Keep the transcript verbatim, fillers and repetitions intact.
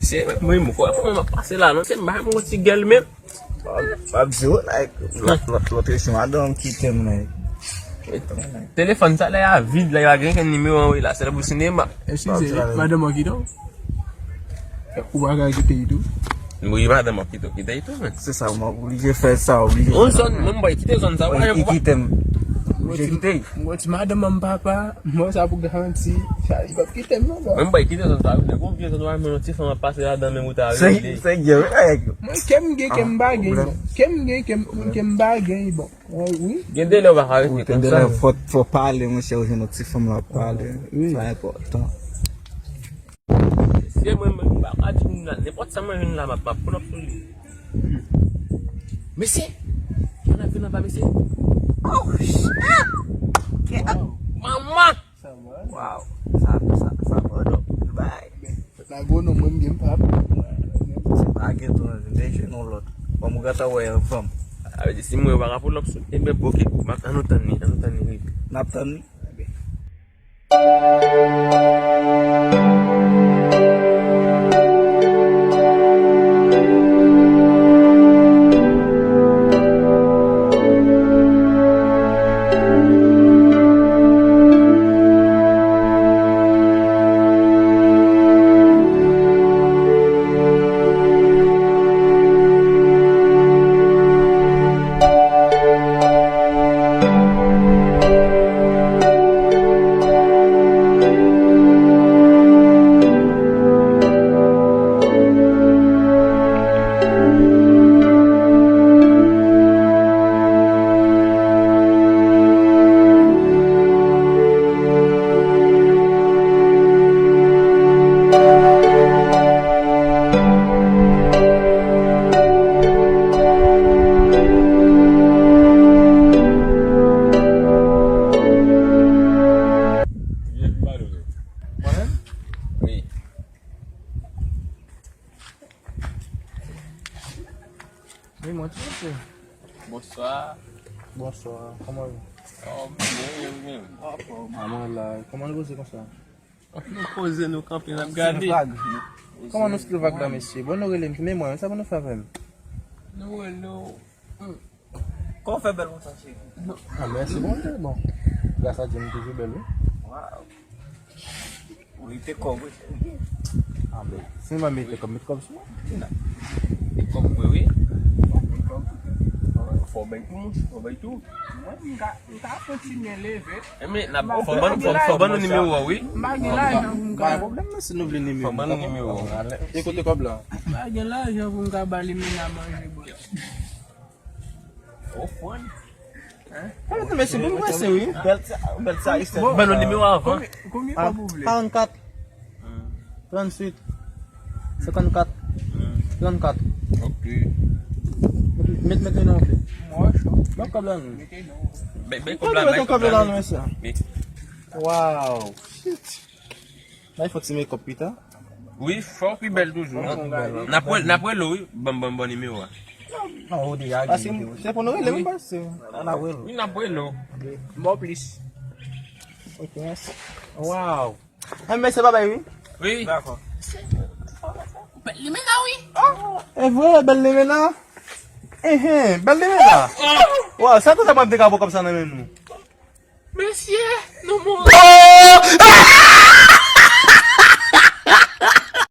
Se mwen, mwen, mwen, mwen, mwen pase la, non? Se mwen, mwen, ti gèl, men. Ap di w, like, lòt, lòt, lòt yo se madanm ki te m, like. Telefòn sa lè a vid, lè a gen kenn nimewo anvoye la, se lè pou sinema. Eskize, madanm an kite w? Ou pa ka kite l tou? Wi, madanm an kite w, kite l tou, men. Se sa, mwen oblije fè sa, oblije fè sa. On zòn, mwen, mwen kite zòn sa, wi, ki kite m. Oblije kite. Mwen ti madanm an papa, mwen sa pou garanti, sa, li p ap kite m, non, bro. Mwen, mwen kite zòn sa, wi, nèg, yon vye zòn, wi, men yon ti fanm ap pase ladan, men ou ta rele. Se, se gè, wi, nèg. Mwen, kè m gen, kè m pa gen, bon. Kè m gen, kè m, kè m pa gen, bon. Wi. Gen de lè w pa ka rete konsa. Gen de lè fò, fò pale, monchè, ou jwenn yon ti fanm la ap pale. Wi. Sa enpòtan. Se mwen menm, m pa ka di moun la, nenpòt sa mwen jwenn la, m ap, m ap pull up sou li. Mesye! Ann ap vin anba, mesye. Oh, shit! Manman! Sa mwen. Wow. Sa, sa, sa bon, non. Bay. Sa gwo non, mwen, m gen pap. Se pa gen tou, men jwenn yon lòt. Kòm ou gentan wè yon fanm. A vle di, si mwen yo pa ka pull up sou, ebyen, oke, m ap, ann nou tann li, ann nou tann li rive. N ap tann li? Mwen menm? Wi. Wi, mwen tou, mesye. Bonswa. Bonswa. Kòman w ye? Oh, byen, byen, byen. Ah, mwen la. Kòman nou poze konsa? Nou poze, nou kanpe, n ap gade. Still vag. Kòman nou still vag la, mesye? Bon, nou rele m, men mwen, sa pou nou fè avè m? Nou rele w. Kòman w fè bèl konsa, cheri? Ah, mèsi Bondye, bon. Gras a Dye, m toujou bèl, wi. Waw. Ou rete kòb, wi. Ah, ben, si m pa mete kòb, met kòb sou mwen. Met kòb, wi, wi. Fò w bay tou, monchè, fò w bay tou. Mwen, m ka, m ka kontinye leve. Enben, n ap, fò ban, fò, fò ban nou nimewo a, wi. M pa gen lajan pou m ka. Pa gen pwoblèm, non, si nou vle nimewo. Fò ban nou nimewo a. E kote kòb la? M pa gen lajan pou m ka ba Limena manje, bro. Ou fò. Hein? Pale nan mesye, bon, mwen se wi. Bèl sa, bèl sa, Esther. Bon, ban nou nimewo avan. Konbyen, konbyen kòb ou vle? Karannkat. Trannuit. Senkannkat. Trankat. Ok. Met, met, met nimewo w vle. Mwen cho. Ban kòb la non. Mete non. Bay, bay kòb la, bay kòb la non, mesye. Wi. Wow. Shit. N a fè ti makeup pita. Wi, fò w pi bèl toujou. N ap, n ap rele w, wi. Ban m, ban m, ban m nimewo a. Non, ou deja gen nimewo. Se pou nou rele m, m panse. An ap rele w. Wi, n ap rele w. Bon, plis. Ok, mèsi. Wow. Enben, mesye, babay, wi. Wi. Dakò. Bèl Limena, wi. E vre, bèl Limena. Enhen, bèl Limena. Wow, sa tout sa m ap dekabo kòb sa nan men nou. Mesye, nou mouri.